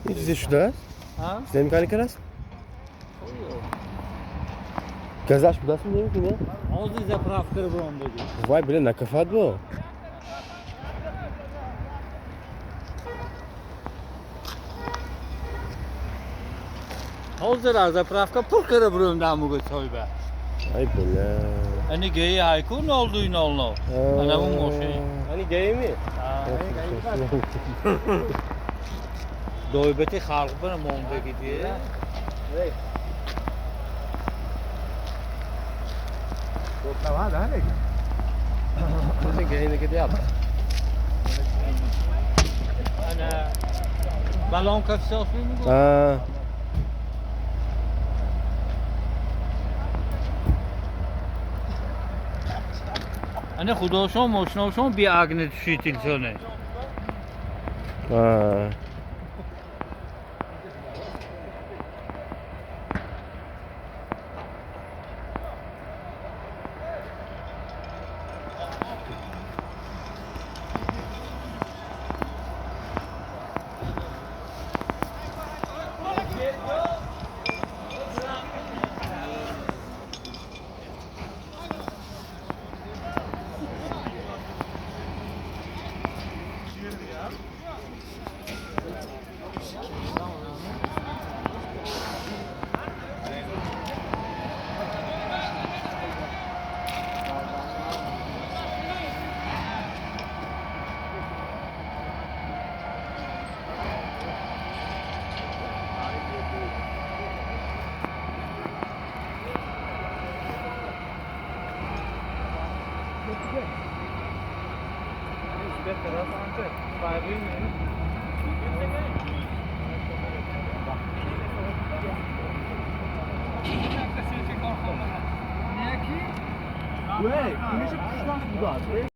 Иди сюда. Ha? Siz mekanik emas? Gazash bilasizmi nima? Hozir заправка qilib dedi. Voy, bilan nakafat bu. Hozir заправка pul qilib burondan bugun soyba. Ay bilan. Hani geyi hayku ne oldu ne oldu? Ana bu moşin. Hani gaymi? Doybeti xalq bilan monda gidiyor. Sen gayniki deyapti. Ana balon kafesi olsun mu? Ha. Ana xudoshon moshinoshon bir agne tushitilsone. Ha.